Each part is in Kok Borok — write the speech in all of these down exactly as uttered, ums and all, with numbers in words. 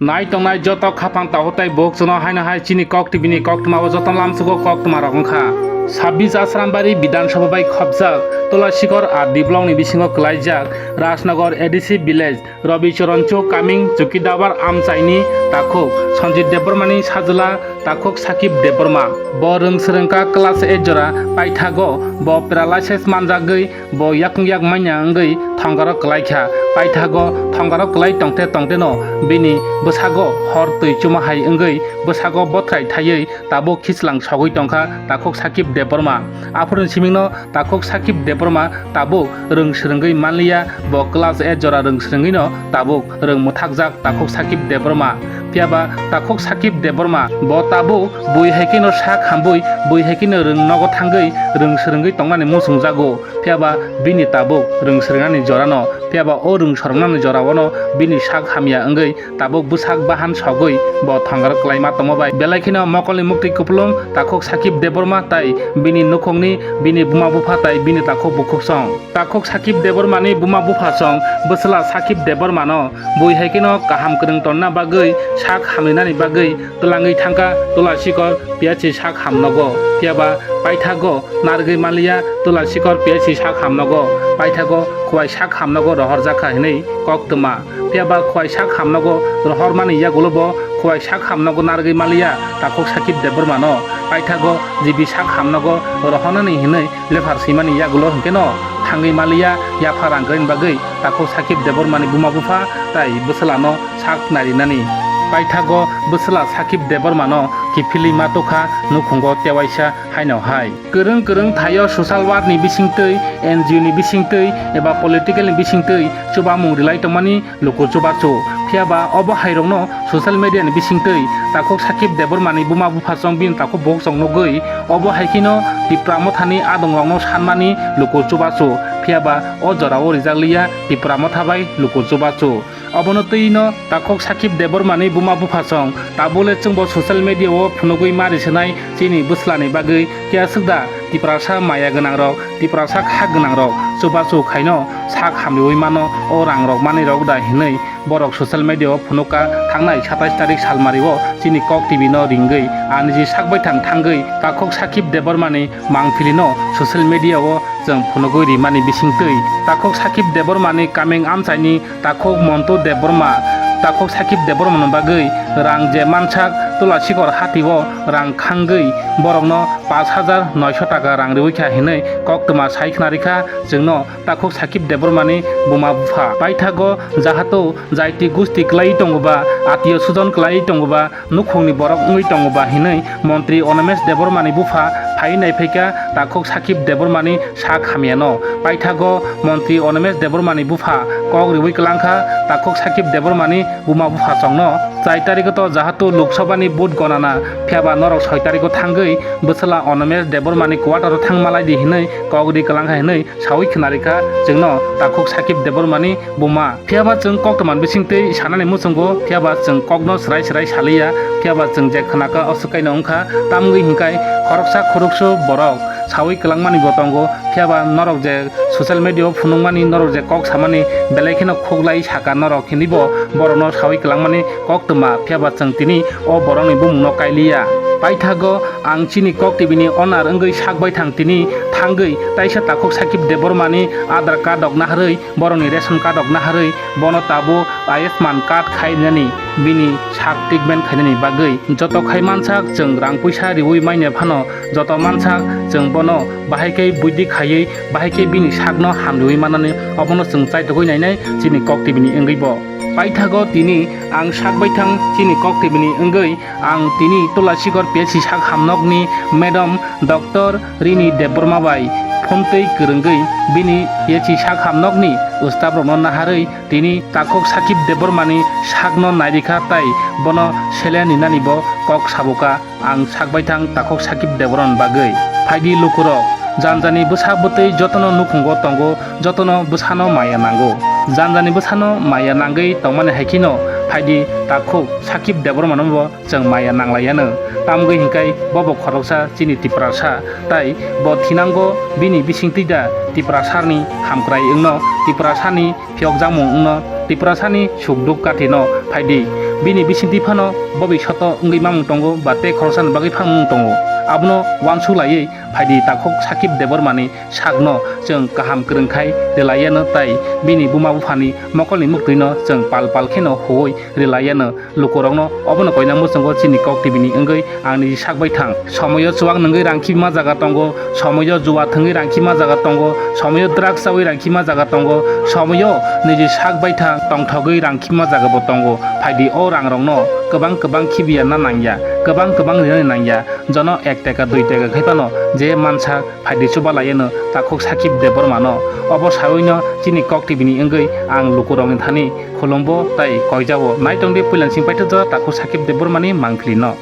Nai tongnai joto khapang tahutai bukchuno haino hai chini Kok T V ni koktwma o joto lamsugo koktwma rok wngkha. Sabbish Asrambari Bidhan Sabha bai khopjak Tulasikor R D block ni bisingo kwlaijak Rajnagar A D C village Rabi Charan Chowk Kaming Chowkidar amchaini takhuk Sanjit Debbarma ni sajwla takhuk Sakib Debbarma. Bo rwng swrwngkha class eight jora paithago bo paralysis manjagwi bo yakung yak manya wngwi thongaro kwlaikha. Paithago thongaro kwlai tongte tongteno bini bwsago hor twi chuma hai wngwi bwsago bothrai thaiwi tabuk khichlang sogwi tongkha takhuk Sakib Debbarma. Aphuruni simingno takhuk Sakib Debbarma tabuk rwng swrwngwi manliya, bo class eight jora rwng swrwngwino tabuk rwng mwthakjak takhuk Sakib Debbarma. Phiyaba takhuk Sakib Debbarma bo tabuk bui hai kheno sak hambui, bui hai kheno rwng nogo thangwi rwng swrwngwi tongnani muchungjago. Phiyaba bini tabuk rwng swrwngnani jorano, phiyaba o rwng swrwngnani joraono bini sak hamya wngwi tabuk bwsak bahan sogwi bo thongaro kwlaima tongma bai belai kheno mokolni muktwi kupulung takhuk Sakib Debbarma tai bini nukhungni, bini buma bupha tai bini takhuk bukhuksong. Takhuk Sakib Debbarmani buma buphasong bwsla Sakib Debbarmano bui hai kheno kaham kwrwng tonna bagwi sak hamrinani bagwi twlangwi thangkha Tulasikor P H C sak hamnogo. Phiyaba paithago narwgwi manliya Tulasikor P H C sak hamnogo, paithago Khowai sak hamnogo rohorjakha hinwi koktwma. Phiyaba Khowai sak hamnogo rohormani yagulo bo Khowai sak hamnogo narwgwi manliya takhuk Sakib Debbarmano, paithago G B sak hamnogo rohornani hinwi lephar swimani yagulo hinkhe no thangwi manliya yapha rang kwrwini bagwi takhuk Sakib Debbarmani buma bupha tai bwswlano sak narinani. Paithago bwswla Sakib Debbarmano kiphilwi ma tokha nukhungo tewaisa haino hai. Kwrwng kwrwng thaio social work ni bisingtwi, N G O ni bisingtwi eba political ni bisingtwi chubamung rilai tongmani luku chubachu. Phiyaba obo hairokno social media ni bisingtwi takhuk Sakib Debbarmani buma buphasong bini takhuk boksong nugwi obo hai kheno Tipra Mothani adongrokno sanmani luku chubachu. Phiyaba o jorao rijakliya Tipra Motha bai luku chubachu. Obono twino takhuk Sakib Debbarmani buma buphasong tabukle chwngbo social media o phunugwi mari swnai chini bwslani bagwi khe aswk da Tiprasa maya gwnangrok, Tiprasa kha gwnangrok chubachu khaino sak hamriwi mano o rangrok manwirok da hinwi borok social media o phunukha thangnai satais tarik salmari o chini Kok T V no ringwi ani ji sak baithang thangwi takhuk Sakib Debbarmani mangpili no social media o chwng phunugwi rimani bisingtwi takhuk Sakib Debbarmani kameng amchaini takhuk Montu Debbarma, takhuk Sakib Debbarmano bagwi rang je mansak Tulasikor hati o rang khangwi borokno pash hajar noisho taka rang riwi kha hinwi koktwma sai khna rikha chwngno takhuk Sakib Debbarmani buma bupha. Paithago jahato jaiti gusti kwlai tongo ba, atiyo sujon kwlai tongo ba, nukhungni borok wngwi tongo ba hinwi Montri Animesh Debbarmani bupha phaiwi naiphaikha takhuk Sakib Debbarmani sak hamyano. Paithago Montri Animesh Debbarmani bupha kok riwi kwlangkha takhuk Sakib Debbarmani buma buphasongno. Chai tarikho to jahato Lok Sabhani vote gonana, phiyaba norok soi tarikho thangwi bwswla Animesh Debbarmani quarter o thangma laidi hinwi kok ri kwlangkha hinwi sawi khna rikha chwngno takhuk Sakib Debbarmani buma. Phiyaba chwng koktwma bisingtwi sanani muchungo, phiyaba chwng kokno swrai swrai saliya, phiyaba chwng je khnakha o swkaino wngkha, tamgwi hinkhai khoroksa khoroksa borok sawi kwlangmani bo tongo, phiyaba norok je social media o phunukmani, norok je kok samani belai kheno khuklai saka norok hinwi bo borokno sawi kwlangmani koktwma, phiyaba chwng tini o borokni bumungno kailiya. Paithago ang chini Kok T V ni owner wngwi sak baithang tini thangwi taisa takhuk Sakib Debbarmani Aadhaar card rok naharwi borokni ration card rok naharwi bono tabuk Ayushman card khai rinani bini sak treatment khainani bagwi joto khai mansak chwng rang puisa riwi manya phano joto mansak chwng bono bahai khe buidi khaiwi bahai khe bini sakno hamriwi manani obono chwng chaitogwi nainai chini Kok T V ni wngwi bo. Paithago tini ang sak baithang chini Kok T V ni wngwi ang tini Tulasikor P H C sak hamnokni madam Doctor Rini Debbarma bai phone twi kwrwngwi bini P H C sak hamnokni staff rokno naharwi tini takhuk Sakib Debbarmani sakno nairikha tai bono sele ninani bo kok sabuka. Ang sak baithang takhuk Sakib Debbarmani bagwi. Phaidi lukurok, janjani bwsa bwtwi jotono nukhungo tongo, jotono bwsano maya nango. Janjani bwsano maya nangwi tongmani hai kheno phaidi takhuk Sakib Debbarmano bo chwng maya nanglaiyanw. Tamgwi hinkhai bobo khoroksa chini Tiprasa, tai bo thinango bini bisingtwi da Tiprasani hamkrai wngno, Tiprasani phiyokjakmung wngno, Tiprasani sukduk kathino phaidi. Bini bisingtwi phano bobishoto wngwi mamung tongo ba tei khoroksani bagwi phano mamung tongo. Abono uansuk laiwi phaidi takhuk Sakib Debbarmani sakno chwng kaham kwrwng khai rwlaiyano tei bini buma buphani mokolni muktwino chwng pal pal kheno huwi rwlaiyano. Lukurokno obono koinang muchungo chini Kok T V ni wngwi ang niji sak bai thang. Somoyo chuwak nungwi rang khibima jaga tongo, somoyo juwa thwngwi rang khibima jaga tongo, somoyo drugs chawi rang khibima jaga tongo, somoyo niji sak bai thang tongthogwi rang khibima jaga bo tongo. Phaidi o rangrokno kwbang kwbang khibiya na nangya, kwbang kwbang rinani nangya, jono ek taka dui taka khai phano je mansa phaidi chuba laiya no takhuk Sakib Debbarma no. Obo sawi no chini Kok T V ni wngwi ang lukurokni thani khulumbo tei koijabo. Naitongdi puila sing paithakjak takhuk Sakib Debbarma ni mangpili no.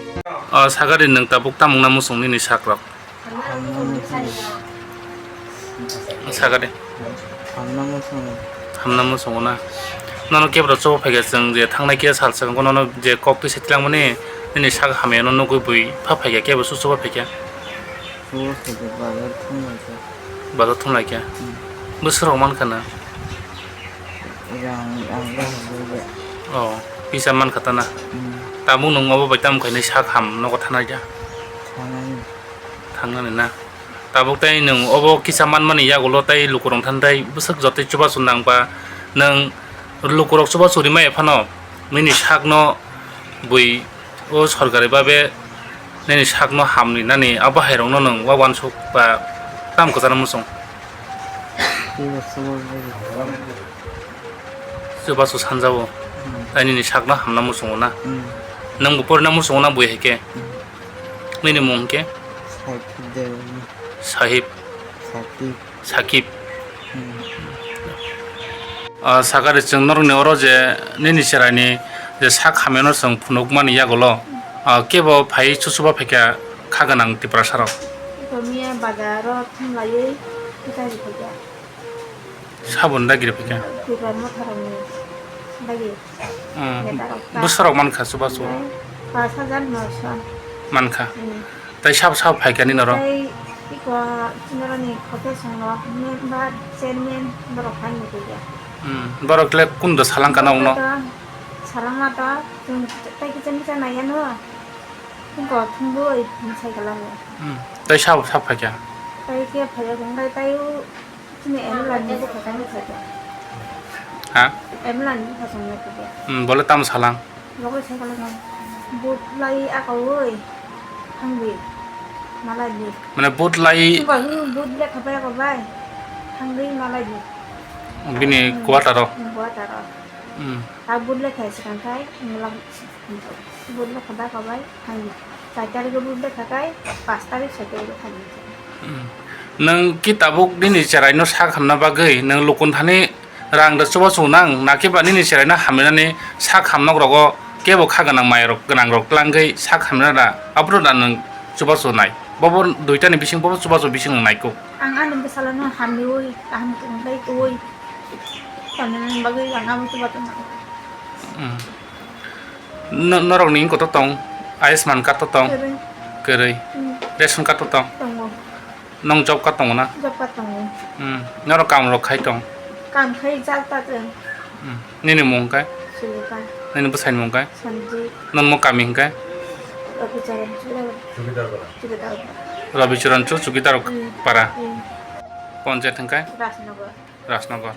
O sagari nwng tabuk tamungna muchung nini sakrok? Hamna muchung. Sagari. Hamna muchung. Hamna muchungo na? Nono kebra chuba phaikha chwng je thangnai khe sal swkang nono je kok twi se twlangmani nini sak hamya no nugwi bui pha phaikha kebo su chuba phaikha? Chuba phaikha bazar thumlaikha. Bazar thumlaikha? Hmm. Bwswrok mankha na? Rang, rang, rang, rang. Oh, pisa mankha ta na? Hmm. Tabuk nwng obo bai tamo khainai sak ham nogo thanai da? Thanai. Thangnani na? Tabuk tei nwng obo kisa manmani yagulo tei lukurok thanthai bwswk jotoi chubachu nang ba nwng lukurok chubachu rimaya phano nini sakno bui o sorkari babe nini sakno ham rinani abo hairokno nwng wa uansuk ba tam kwcharo muchung? Chubachu sanjao. Hmm. Tei nini sakno hamna muchungo na? Hmm. Nwng bo porina muchungo na bui hai khe? Hmm. Nini mung hwnkhe? Sakib Debbarma. Sahib. Sakib. Sakib. Hmm. Ah, sakari chwng norokni oro je nini cheraini je sak hamyano chwng phunukmani yagulo, ah, kebo phai chuchuba phaikha kha gwnang Tiprasarok. Iko miya bazaro thumlaiwi gari phaikha. Saboni dagi rw phaikha? Tipra motharokni dagi. Hmm. Netarok ta. Bwsarok mankha chubachu? Omohai pash hajar noisho. Mankha? Hmm. Tei sabo sabo phaikha nini oro? Tei iko noroni khotesongno member, chairman borok hai nukliya. Hmm. Borok le kunda salangkha nokno? Borok to salangma to, chwng tei kicha micha naiyano. Chwngko thwngwi mwsai kwlango. Hmm. Tei sabo sabo phaikha? Tei khe phaiya khe wngkha tei o Chini M L A ni bwkha khe nukha khe. Ha? M L A ni bwkha chwng nukha khe. Hmm, bole tamo salang? Bokle sai khe vote lai akaui thangdi malai di. Mane vote lai. Chwng khe vote lekha bai akabai thangdi malai di. Bini quarter o? Hmm, quarter o. Hmm. Ta vote lekha swkang khai malai. Bud lekha bai kabai thangdi. Char tarikh o bud lekha kai, panch tarikh, soi tarikh o thangdi. Hmm. Nwng ki tabuk nini cheraino sak hamna bagwi nwng lukunthani rang da chubachu nang, nakhe ba nini cheraino hamnani sak hamnok rogo kebo kha gwnang mai rok gwnang rok tlangwi sak hamna da, aphuru da nwng chubachu nai? Bobo duitani bising, bobo chubachu bising nwng naikuk. Ang ani bwsalono hamriui, kaham tongwi tongwi, tongnani bagwi ang abo chubachu nang. Hmm. No-, norokni wngkha to tong, Ayushman card to tong? Kwrwi. Kwrwi. Hmm. Ration card to tong? Tongo. Nong job card tongo na? Job card tongo. Hmm. Norok kam rok khai tong? Kam khai jal ta tong. Hmm. Nini mung hwnkhe? Sulika. Nini bwsai ni mung hwnkhe? Sanji. Nini mo kami hwnkhe? Rabicharan Chowdhury. Chowdhury. Rabicharan Chowdhury, Chowdhury para. Hmm. Panchayat hwnkhe? Rajnagar. Rajnagar.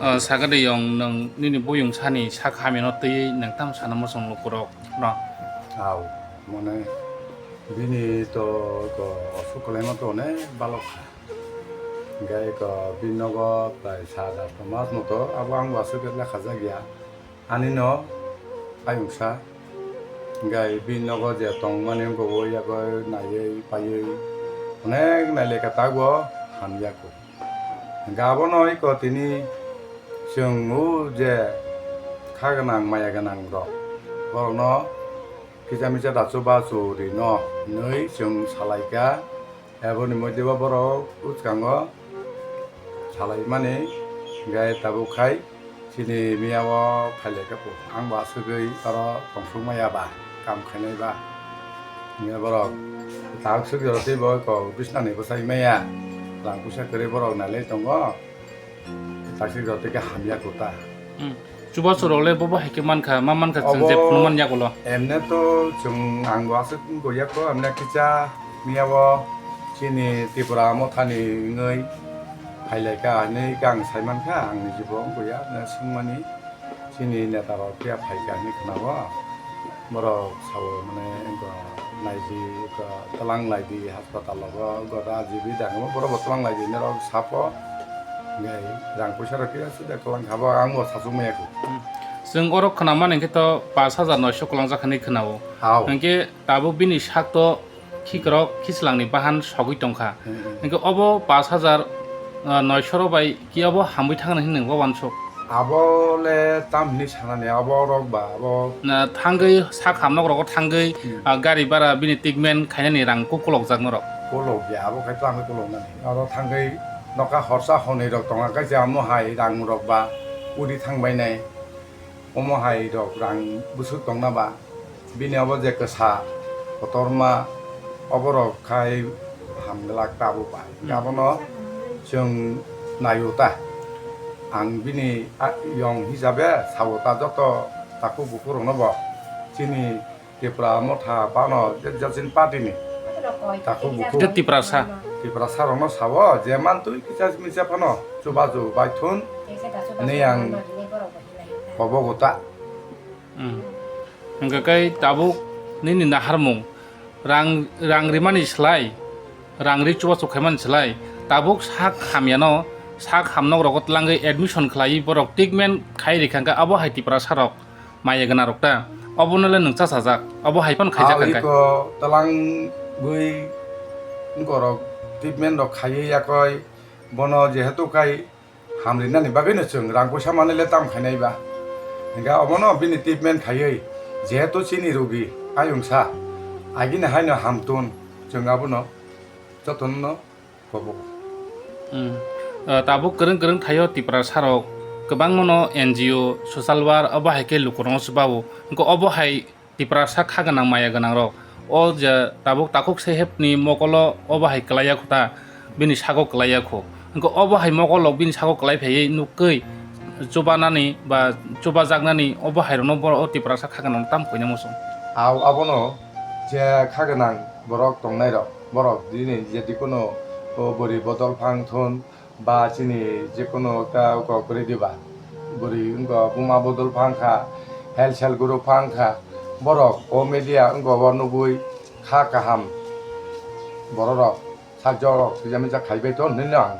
O, sagadi yong nwng nini buyung sani sak hamyano twiwi nwng tamo sana muchung lukurok no? Au, mane bini to ko osuk kwlaima to onek balok kha. Hingke ko bini nogo prai sat asto mas moto abo ang bo aswk khe lekha jak ya. Ani no ayung sa, hingke bini nogo je tongmani bo o yago naiwi paiwi onek nailai kha, tabuk bo hamya kho. Hingke abono iko tini chwng o je kha gwnang maya gwnang rok, borokno kisa misa da chubachu rino hinwi chwng salai kha. Aboni moddhe bo borok bwskango salaimani, hingke tabuk khai chini miya o phailai khe ang bo asugwi oro tongsuk maya ba, kam khainai ba. Hingke borok tak suk jora tei bo kok bisnani bwsai maya, rang puisa kwrwi borok nailai tongo, tak suk jora tei khe hamya kota. Hmm. Chubachu rok le bobo hai khe mankha, ma mankha chwng je phunukmani yagulo. Emne to chwng ang bo aswk wngkha ko, emne kisa miya o chini Tripura mothani wngwi phailaikha hinwi khe ang saimankha, ang nijibo wngkha ya, emne swngmani chini neta rok phiya phaikha hinwi khwnao. Borok sao mane wngkha naidi, wngkha twlang laidi, hospital rogo, wngkha da jibi dang, borok bo twlang laidi, norok sapo, hinwi rang puisa rok phiya sida kwlang khabo, ang bo sachukmaya kho. Hmm. Chwng oro khwnamani hwnkhe to pash hajar noisho kwlangjak hinwi khwnao. Hao. Hwnkhe tabuk bini sak to khikrok khislangni bahan sogwi tongkha. Hmm, hmm. Hwnkhe obo pash hajar, ah, noisho rok bai ki obo hamwi thangna hinwi nungba wansuk? Abo le tam hinwi sanani, abo rok ba, abo na thangwi sak hamnok rogo thangwi, Hmm. ah, gari bara bini treatment khainani rang kuk kulokjak norok. Kulok ya, abo khai tamo kuloknani. Oro thangwi nokha horsa honwi rok tonga, kaisa amo hai rang rok ba udi thangbainai. Omo hai rok rang bwswk tongna ba, bini obo je kwsa kotorma, oborok khai hamglak tabuk bai. Hmm. Abono chwng naio ta. Ang bini a-, yong hisabe sao ta, joto takhuk bukhuk rokno bo chini Tipra motha phano je jatin party ni takhuk bukhuk. Khe Tiprasa. Tiprasa rokno sao je mantwi kisa misa phano chubachu baithun hinwi ang kobogo ta. Hmm. Hwnkhe kai tabuk nini naharmung rang, rang rimani slai, rang ri chubachu khaimani slai, tabuk sak hamyano, sak hamnok rogo twlangwi admission khlaiwi borok treatment khai rikha hwnkhe abo hai Tiprasa rok maya gwnang rok ta, obono le nwng chasajak, abo hai phano khaijak hwnkhe. Iko twlangwi wngkorok treatment rok khaiwi yakoi bono jehetu kai hamrinani bagwino chwng rang puisa manwi le tam khainai ba. Hwnkhe obono bini treatment khaiwi jehetu chini rugi ayungsa agini haino hamtun chwng abono jotono kobo. Hmm. Ah, tabuk kwrwng kwrwng thaio Tiprasa rok kwbangmano N G O, social work obo hai khe lukurokno swbao. Hwnkhe obo hai Tiprasa kha gwnang maya gwnang rok o je tabuk takhuk sehepni mokolo obo hai kwlaiya kho ta, bini sago kwlaiya kho. Hwnkhe obo hai mokol rok bini sago kwlai phaiwi nukgwi chubanani ba chubajaknani obo hai rokno bo o Tiprasa kha gwnang tam koina muchung. Au abono je kha gwnang borok tongnai rok, borok bini je dikuno o bwrwi bodol phang thun, ba chini jekunu ta kok kwrwi diba, bwrwi wngkha buma bodol phang kha, health cell group phang kha, borok o media wngkha o nugwi kha kaham bororok sak jorok swijak mijak khaibai ton hinwi ang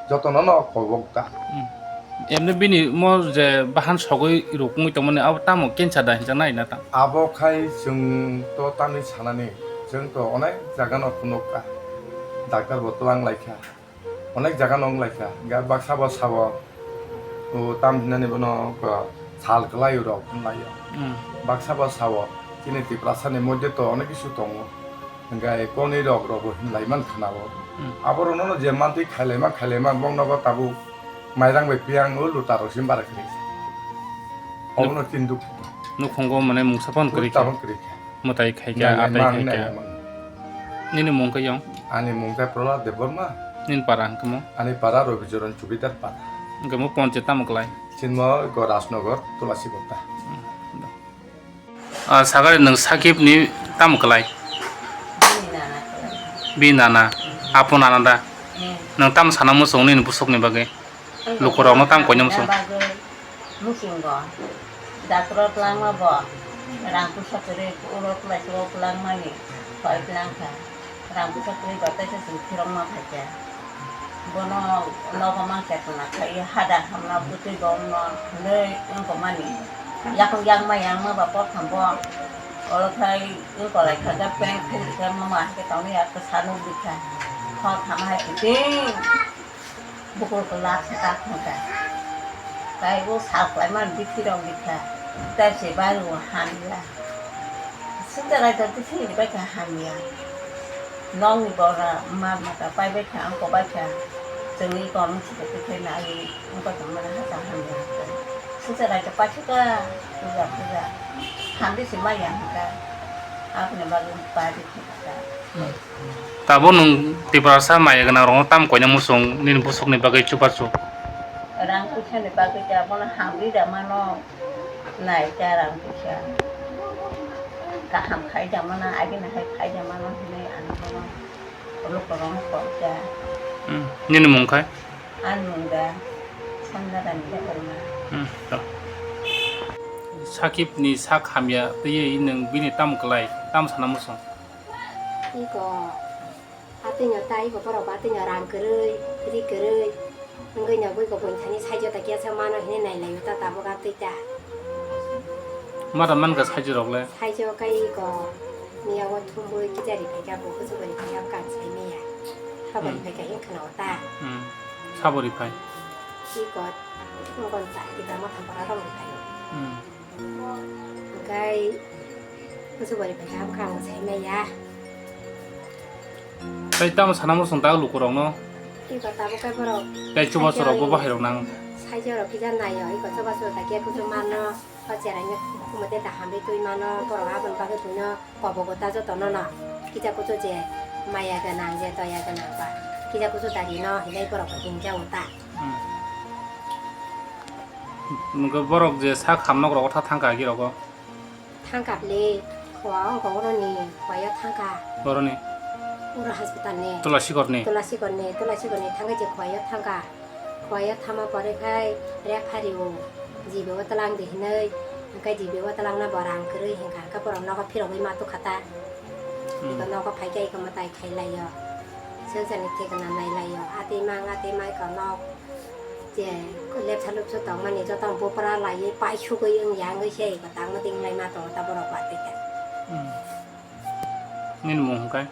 jotono no kobok ta. Hmm. Emni bini mo je bahan sogwi rukungwi tongmani abo tamo cancer da hinjak nai na ta? Abo khai chwng to tamni sanani, chwng to onek jaga no phunuk kha, doctor bo twlang lai kha. Onek jaga no wng lai kha, hingkhe baksa bo sao, o tam hinani bono sal kwlai rok wng lai o. Hmm. Baksa bo sao, chini Tiprasa ni moddhe to onek kisu tongo, hingkhe konwi rok rok bo hin lai man khana o. Hmm. Abo rok no je mantwi khai lai ma, khai lai ma, bong nogo tabuk mairang bai piyang o luta rok sim bara kwrwi. Obo no tin duk. Nukhungo mane mungsa phano kwrwi kha. Tamo kwrwi kha. Mwtai khai kha, ya, ya, atai mang khai na, kha. Ya, mang. Nini mung khe yong? Ani mung khe Prahlad Debbarma. Nini para hwnkhe mo? Ani para Robijoron Chubidar para. Hwnkhe mo ponche tamo klai? Chinmo go Rajnagar, Tulasi Bhutta. Hmm. Ah, sagari nwng Sakib ni tamo klai? Bini nana klai. Bini nana. Apo nana da? Hmm. Nwng tamo sana muchung nini busuk ni bagwi? Lukurokno tamo koina muchung. Bagwi muchungo. Doctor o twlangma bo rang puisa kwrwi, uro twlai twlai twlangmani soi twlang kha. Rang puisa kwrwi bo teisa chwng phirokma phaikha. Bono nogo mang chetona khai hada hamna bwtwi bo wngno hwnwi wngkha mani. Yakung yakma yangma ba kothom bo olo khai wngkha lai kha, pant khulwi khe mama hai khe tongwi ya kwsa nukgwi kha. Khor thama hai kiting. Bukur kwlak se tak hwnka. Tai o sal kwlaima bithi rok bikha. Tai se bai o hamya. Sita rai to bithi ni bai kha hamya. Nong ni bora ma mata pai bai kha, ang ko bai kha. Chwngni kon sita bithi na ai, ang ko tong mana ha ta hamya. Sita rai to pai kha, puja puja. Hambi se mai ya hwnka. Apni bagwi pai bithi kha. Tabuk nwng Tiprasa maya gwnang rokno tamo koina muchung nini busukni bagwi chubachu? Rang puisa ni bagwi da bono hamri da mano, nai da rang puisa. Kaham khai da mano, agini hai khai da mano hinwi ang bono lukurokno kok da. Hmm. Nini mung khai? Ani mung da Sandra Rani Debbarma. Hmm, to. Sakip ni sak hamya twiwi nwng bini tamo kwlai, tamo sana muchung? Iko, atwino ta iko borok ba atwino rang kwrwi, ri kwrwi. Wngwi no bui ko bui thani saijo ta kiya sa mano hinwi nai laio ta tabuk atwi ta. Mata man kha saijo rok le? Saijo kai iko miya o thumbui kisa ri phaikha bo kuchuk ri phaikha bwkha sai maya. Sabo ri Hmm. phaikha hin khna o ta. Hmm. Sabo ri phai. Iko ngon ta kita ma thang para rong ri phai. Hmm. Hwnkhe kuchuk bai bai kha bwkha ang sai maya. Tei tamo sana muchung ta lukurokno? Iko tabuk khe borok. Tei chubachu rok bo bahai rok nang. Saijo rok kisa naio, iko chubachu ta khe kuchuk mano, o cherai no kumo tei ta hamri twi mano, borok aboni bagwi buino kobogo ta joto no no. Kisa kuchuk je maya gwnang, je doya gwnang ba kisa kuchuk ta rino hinwi borok bo hinjao ta. Hmm. Nokhe borok je sak hamnok rogo tha thangkha agi rogo. Thangkha bwle, khua ongkha oroni khua yo thangkha. Boroni? Oro hospital ni. Tulasikhor ni? Tulasikhor ni, Tulasikhor ni thangkha je khua yo thangkha. Khua yo thangma pore khai rephari o jibe o twlang di hinwi, hwnkhe jibe o twlang no bo rang kwrwi hinkha, hwnkhe borok nogo phirogwi ma tukha ta. Hmm. Iko nogo phaikhe iko mwtai khai lai o. Swngcharni thikna nai lai o. Atwi mang, atwi mang iko nok. Je, lepsa lupsa tongmani joto bopra laiwi paisugwi wngya wngwi se iko tangma tinglaima tongo ta borok watwi khe. Hmm. Nini mung hwnkhe?